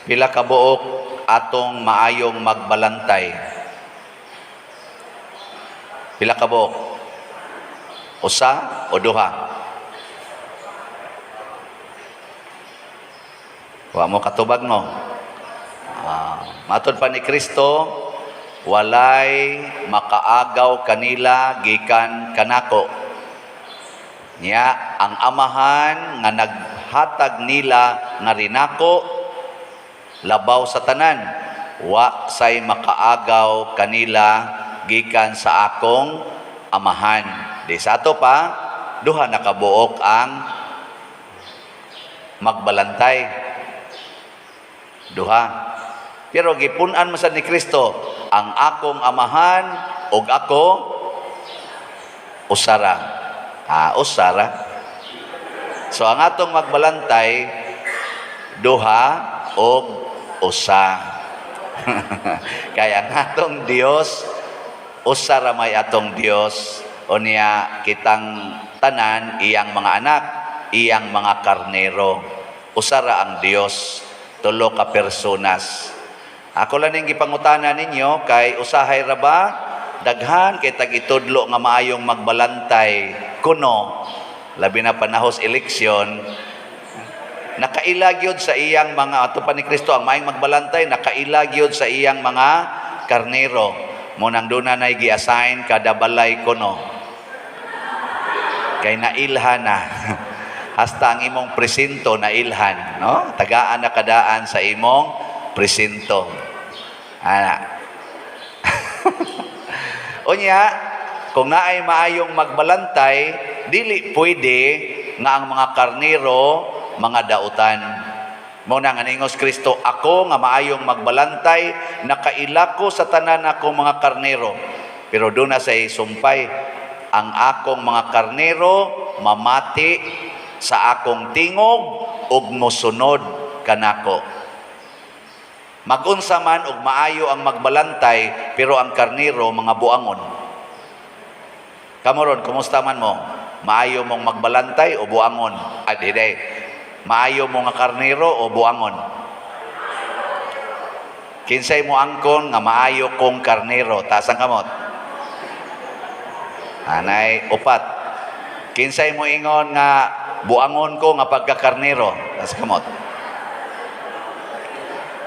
Pila ka buok atong maayong magbalantay? Pila ka buok? Usa o duha? Wa mo katubag, no? Matod pa ni Kristo, walay makaagaw kanila gikan kanako. Nya ang Amahan nga naghatag nila nga rinako labaw sa tanan, wa say makaagaw kanila gikan sa akong Amahan. Di sa ato pa, duha na kabuok ang magbalantay. Duha. Pero gipun-an man sad ni Kristo, ang akong Amahan ug ako usara. Ah, usara. So ang atong magbalantay, duha og usa. Kaya ang atong Dios, usa ra may atong Dios, unya kitang tanan iyang mga anak, iyang mga karnero. Usa ra ang Dios, tulo ka personas. Ako lang ning gipangutana ninyo kay usahay ra ba daghan kay tag itudlo nga maayong magbalantay kuno, labi na panahos eleksyon. Nakaila gyud sa iyang mga, ato pa ni Kristo, ang maayong magbalantay nakaila gyud sa iyang mga karnero. Mo nang duna nay gi-assign kada balay kuno kay nailhan na, hasta ang imong presinto nailhan, no? Tagaan na kadaan sa imong presinto ana. Unya kung naay maayong magbalantay, dili pwede nga ang mga karnero mga dautan. Mo na nga ningos Kristo, ako nga maayong magbalantay, nakaila ko sa tanan ako mga karnero. Pero doon na say sumpay, ang akong mga karnero mamati sa akong tingog ug mosunod kanako. Magunsa man og maayo ang magbalantay, pero ang karnero mga buangon. Kamo ron, kumusta man mo? Maayo mong magbalantay o buangon? Ay, di. Maayo mo nga karnero o buangon? Kinsay mo angkon nga maayo kong karnero? Taas ang kamot. Anay, upat. Kinsay mo ingon nga buangon ko nga pagkakarnero? Taas kamot.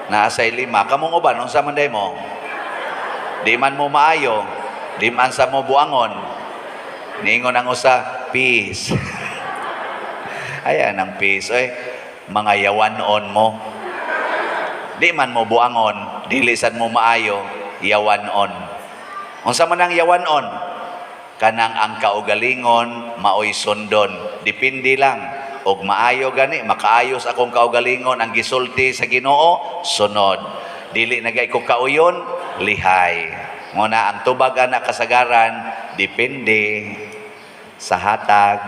Naasay lima. Kamong uban, unsa man day mo? Di man mo maayo, di man sa mo buangon. Niingon ang usa, peace. Ayan ang peace. Oy, mga yawan-on mo. Di man mo buangon, dili sad mo maayo, yawan-on. Unsa man ang yawan-on? Kanang ang kaugalingon maoy sundon. Depende lang. Og maayo gani, makaayos akong kaugalingon ang gisulti sa Ginoo, sunod. Dili na gay ko kauyon, lihay. Nguna ang tubag ana kasagaran, depende sa hatag.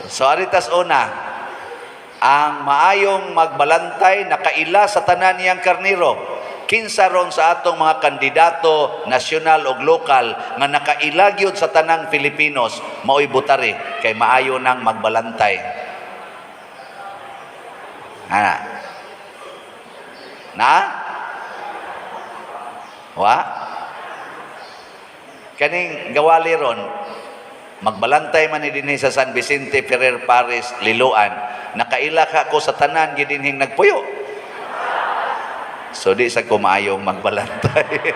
So aritas una, ang maayong magbalantay nakaila sa tanan niyang karnero. Kinsa ron sa atong mga kandidato nasyonal o lokal nga nakaila gyud sa tanang Filipinos, maoy butari kay maayo nang magbalantay. Ana. Na? Wa? Kaning gawali ron, magbalantay man ni dinhi sa San Vicente Ferrer Paris Liloan, nakaila ka ko sa tanan gidinhing nagpuyo. So di sa kumayong magbalantay.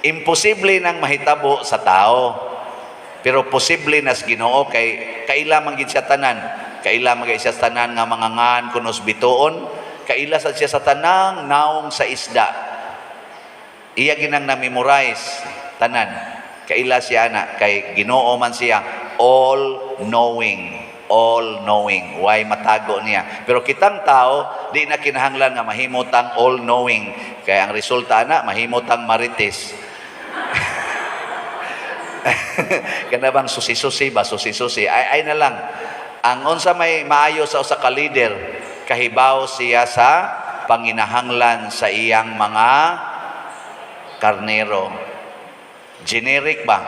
Imposible nang mahitabo sa tao. Pero posible nas Ginoo kay kaila man gid siya tanan. Kaila man gid siya sa tanan nga mga ngan kunos bituon, kaila sad siya sa tanang naong sa isda. Iya ginang na-memorize tanan. Kaila siya na kay Ginoo man siya, all knowing, all knowing. Why matago niya? Pero kitang tao, di na kinahanglan nga mahimutang all knowing. Kaya ang resulta na mahimutang marites. Kana bang susi-susi ba, susi-susi ay ay na lang. Ang unsa may maayo sa usa ka leader, kahibaw siya sa panginahanglan sa iyang mga karnero. Generic ba?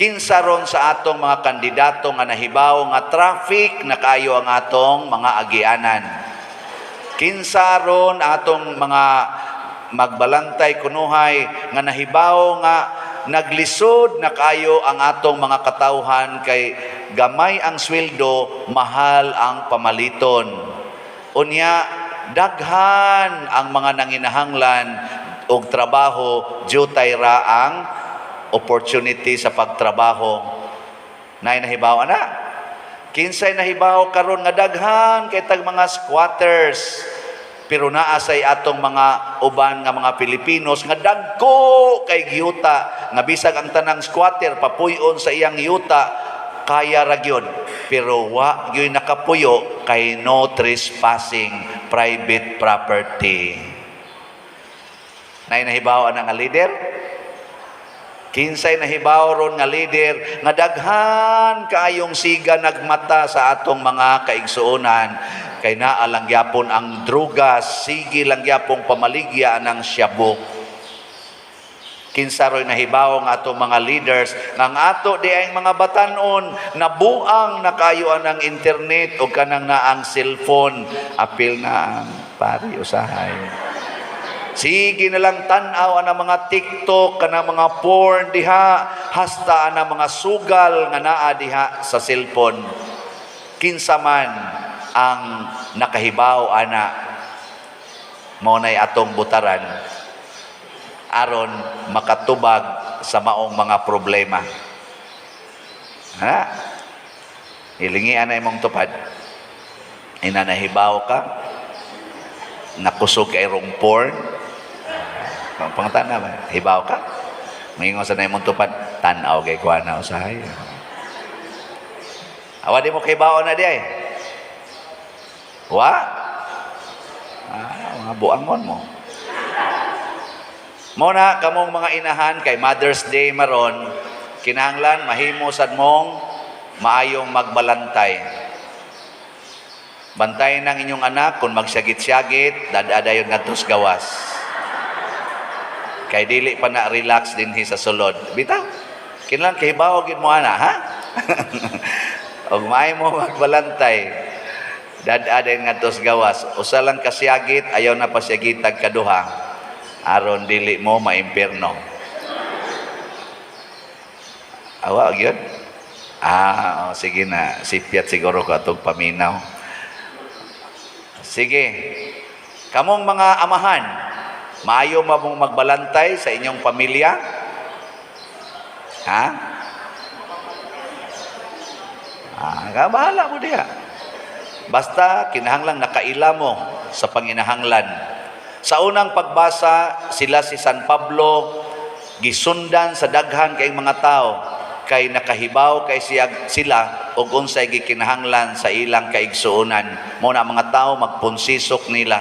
Kinsa ron sa atong mga kandidato nga nahibaw nga traffic na kayo ang atong mga agianan? Kinsa ron atong mga magbalantay kunuhay nga nahibaw nga naglisod na kayo ang atong mga katawhan kay gamay ang sweldo, mahal ang pamaliton? Unya daghan ang mga nanginahanglan og trabaho, jutay ra ang opportunity sa pagtrabaho. Nay nahibaw ana? Kinsay nahibaw karon nga daghan kay tag mga squatters, pero naa say atong mga uban nga mga Pilipinos nga dagko kay yuta, nga bisag ang tanang squatter papuy-on sa iyang yuta, kaya ra gyud, pero wa gyud nakapuyo kay no trespassing, private property? Nay nahibaw ana nga leader? Kinsay nahibaw ron nga leader nga daghan kaayong siga nagmata sa atong mga kaigsuonan kay naa lang gyapon ang droga, sige lang gyapong pamaligya ng shabu? Kinsa ro'y nahibaw nga atong mga leaders nga ang ato di ang mga batanon nabuang na kayo ang internet o kanang naang cellphone? Apil na ang pari usahay. Sige na lang tan-aw ang mga TikTok, kanang mga porn diha, hasta ang mga sugal nga naa diha sa cellphone. Kinsa man ang nakahibaw ana, mao nay atong butaran aron makatubag sa maong mga problema. Ha? Ilingi ana imong tupad. Ina nahibaw ka nakusog kay rong porn? Pangutana ba? Hibaw ka? Maingon sa na imong tupad, tan-aw kay kuha na usahay. Awa di mo kahibaw na di ay. Wa? Ah, mga buangon mo. Mo na kamong mga inahan, kay Mother's Day maron, kinahanglan mahimo sad mong maayong magbalantay. Bantayan ng inyong anak kung magsyagit-syagit, dad-a dayon ngadto sa gawas. Kay dili pa na relax dinhi sa sulod. Bitaw. Kinahanglan kahibaw gid mo ana, ha? Og maayo mo magbalantay. Dad-a dayon ngadto sa gawas. Usa lang kasyagit, ayaw na pasyagitag kaduha. Aron dili mo maimpierno. Awa gyud. Ah, oh, sige na. Sipyat siguro ko atong paminaw. Sige. Kamong mga amahan, maayo ba mong magbalantay sa inyong pamilya? Ha? Ah, bahala mo diha. Basta kinahanglang nakaila mo sa panginahanglan. Sa unang pagbasa, sila si San Pablo gisundan sa daghan kay mga tao kay nakahibaw kay siya, sila og unsay gikinahanglan sa ilang kaigsuonan. Mo na mga tao magpunsisok nila.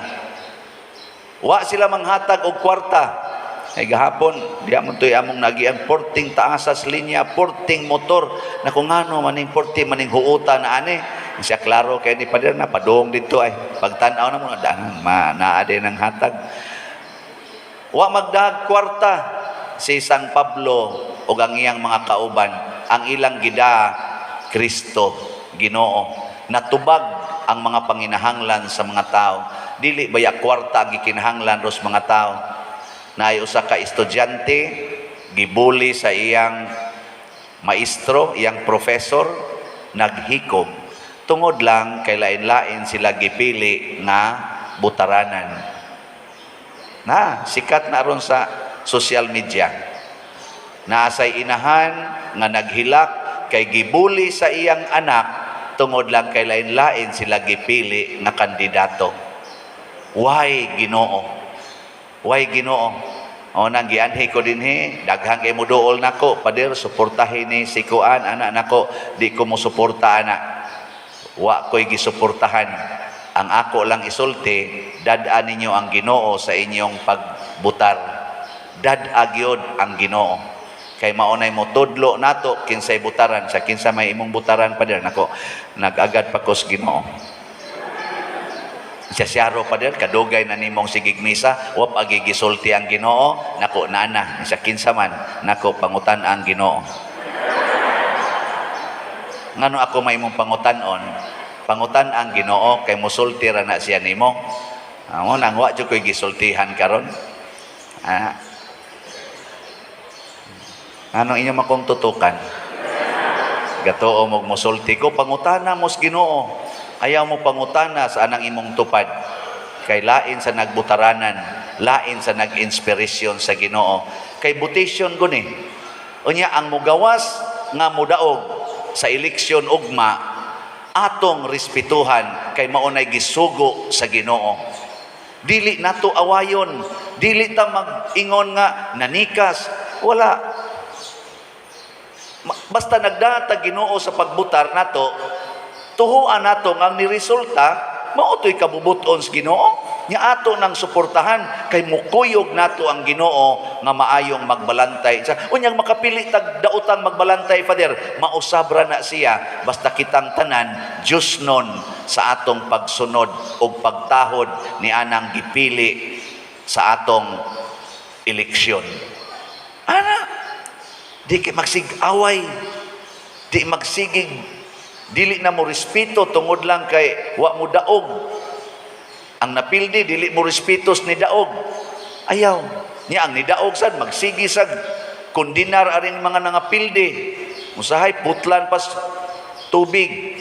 Wa sila manghatag og kwarta. Ay gahapon, diya mo to'y among nagian, porting taasas linya, porting motor. Na kung ano, maning porting, maning huuta na ani. Siya klaro kay ni pader na, padung dito ay. Pagtanaw na mo, danan, ma, naa din ang hatag. Wa magdahag kwarta si San Pablo o ang iyang mga kauban. Ang ilang gida, Kristo, Ginoo. Natubag ang mga panginahanglan sa mga tao. Dili baya kwarta ang gikinahanglan ros mga tao? Naay usa ka estudyante gibuli sa iyang maestro, iyang professor, naghikom. Tungod lang kay lain-lain sila gipili nga butaranan. Na, sikat na ron sa social media. Naasay inahan nga naghilak kay gibuli sa iyang anak tungod lang kay lain-lain sila gipili nga kandidato. Why, Ginoo? Why, Ginoo? O nang gianhi ko dinhi, daghang kay moduol nako, "Pader, suportahin ni si kuan ana." Nako, di ko mo suporta ana. Wa ko'y gisuportahan. Ang ako lang isulti, dad-a ninyo ang Ginoo sa inyong pagbutar. Dad-a gyud ang Ginoo. Kay maunay mo tudlo nato kinsay butaran. Sa kinsa may imong butaran, pader? Nako, nag-agad pa kos Ginoo. Siya siyaro, pader, kadugay na nimong sigig misa, wa pa gisulti ang Ginoo. Nako, nana, sa kinsa man, nako, pangutan ang Ginoo. Ngano ako may imong pangutan-on? Pangutan ang Ginoo kay musulti ra na siya nimo. Amo nang wa jud ko'y gisultihan karon. Ah. Anong inyo makong tutukan? Gatuo mo musulti ko, pangutana mo sa Ginoo. Ayaw mo pangutana sa anang imong tupad. Kay lain sa nagbutaranan, lain sa nag-inspirasyon sa Ginoo. Kay botasyon guni. Unya ang mugawas nga mudaog sa eleksyon ugma, atong respetuhan kay maunay gisugo sa Ginoo. Dili nato awayon, dili ta mag-ingon nga nanikas, wala. Basta nagdata Ginoo sa pagbutar nato, tuhuan nato nga ang niresulta mao to'y kabubuton sa Ginoo. Nya ato nang suportahan kay mukuyog nato ang Ginoo nga maayong magbalantay. Sa unyang makapili tag daotang magbalantay, Father, mausab ra na siya basta kitang tanan Diyos nun sa atong pagsunod ug pagtahod ni anang gipili sa atong eleksyon. Ana, di kay magsigaway, di magsigig, dili na mo respeto tungod lang kay wa mo daog. Ang napildi, dili mo respeto ni daog. Ayaw. Niya ang nidaog sad magsigi sag kondinar aring mga nangapildi. Musahay putlan pas tubig.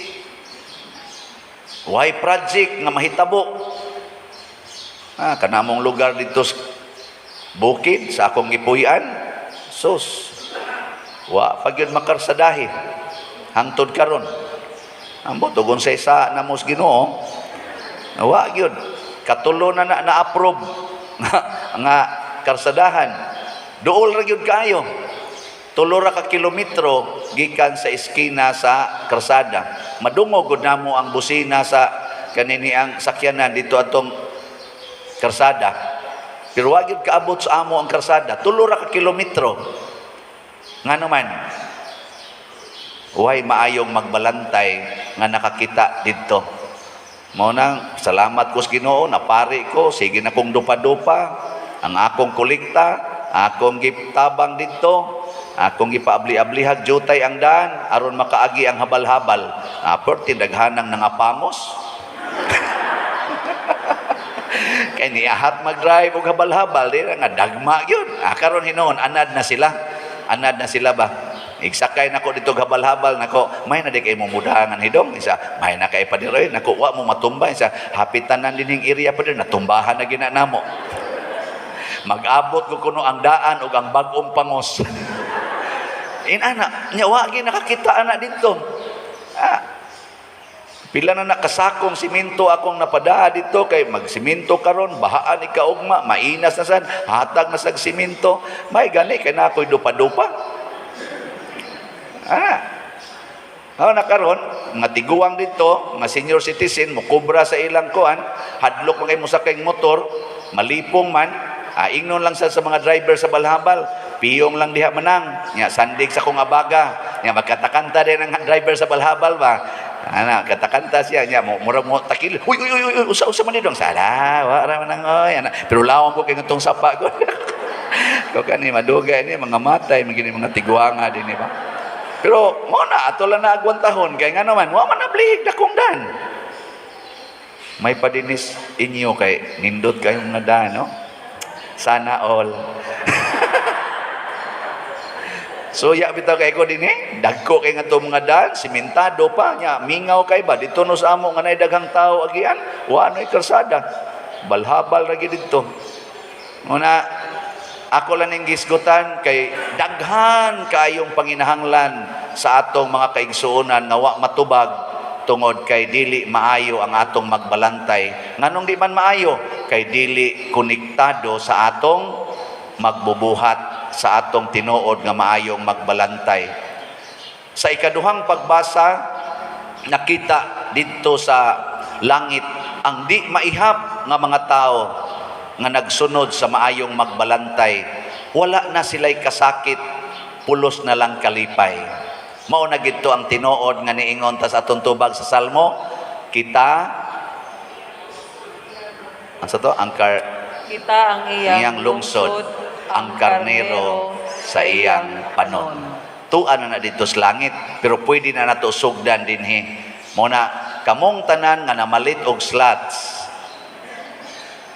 Why project nga mahitabo? Ah, kanamong lugar dito sa bukid sa akong gipuy-an. Sus. Wa pa gyud makarsadahi. Hangtod karon. Ambot ug unsay sa namos Ginoo. Wa gyud. Katulo na na na-approve nga karsadahan. Duol ra gyud kaayo. 3 ra ka kilometro gikan sa eskina sa karsada. Madungog gud namo ang busina sa kanini ang sakyanan dito atong karsada. Pero wa gyud kaabot sa amo ang karsada. 3 ra ka kilometro. Ngano man? Way maayong magbalantay nga nakakita didto. Mao nang salamat ko sa Ginoo, napari ko, sige na kong dupa-dupa, ang akong kolekta, akong gitabang didto, akong gipaabli-ablihag jutay ang daan aron makaagi ang habal-habal. Ah, perti daghanang nangapangos. Kay niahat mag-drive og habal-habal, di na nga dagma gyud. Ah, karon hinuon anad na sila. Anad na sila ba? Igsakay nako dito og habal-habal nako, may na di kay mo mudangan hidong isa, may na kay padiroy nako, wa mo matumba isa, hapit tanan dinhing area pa natumbahan na gina namo. Mag-abot ko kuno ang daan ug ang bag-ong pangos. Inana, nya wa gi nakakita ana dito. Ah, pila na nakasakong simento akong napadaa dito kay magsimento karon, bahaan ikaugma, mainas na sad, hatag na sag simento, may gani kay na ako'y dupa-dupa. Ah. Oh, na karon, mga tiguang dito, mga senior citizen, mukobra sa ilang kuan, hadlok man kay mo sakay motor, malipong man, ah, ingnon lang sa mga driver sa balhabal, piyong lang diha manang, nya sandig sa kong abaga, nya magkatakanta din ang driver sa balhabal ba. Ana, katakanta siya, nya mo mura mo takil. Uy, uy, uy, uy, usa usa man didong sala, wa ra man ang oy, ana. Pero lawang ko kay ngatong sapa ko. Ko kani madugay ni mga matay, magini mga tiguanga din ba. Pero mo na ato lang na agwantahon kay nga naman wa man nablihig dakong dan. May padinis inyo kay nindot kayong nga daan, no? Sana all. So ya bitaw kay ko dinhi, dagko kay nga mga daan, simentado pa nya, mingaw kay ba dito no sa amo nga nay daghang tao agian, wa noy kalsada. Balhabal ra gyud didto. Muna ako lang ning gisgutan kay daghan kaayong panginahanglan sa atong mga kaigsuonan nga wa matubag tungod kay dili maayo ang atong magbalantay. Nganong di man maayo? Kay dili konektado sa atong magbubuhat sa atong tinuod nga maayong magbalantay. Sa ikaduhang pagbasa, nakita didto sa langit ang di maihap nga mga tao nga nagsunod sa maayong magbalantay. Wala na sila'y kasakit, pulos na lang kalipay. Mao na gidto ang tinuod nga niingon ta sa atong tubag sa Salmo, kita ang sa to ang kar Kita ang iyang iyang lungsod, ang karnero sa iyang panon. Tuan na na dito sa langit, pero pwede na nato sugdan dinhi. Mao na kamong tanan nga namalit og slots,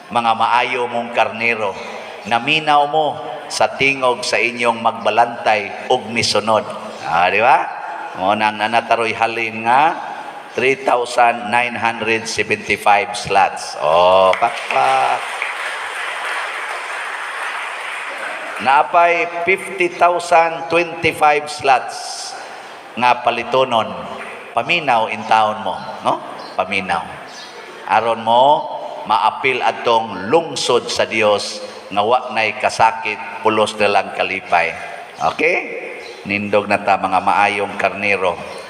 mga maayo mong karnero, naminaw mo sa tingog sa inyong magbalantay og misunod. Ah, di ba? Mao nang naa na taroy halin nga 3,975 slots. Oh, pakpak. Naa pay 50,025 slots nga palitonon. Paminaw intawon mo, no? Paminaw. Aron mo maapil adtong lungsod sa Dios nga wa nay kasakit, pulos na lang kalipay. Okay? Nindog na ta, mga maayong karnero.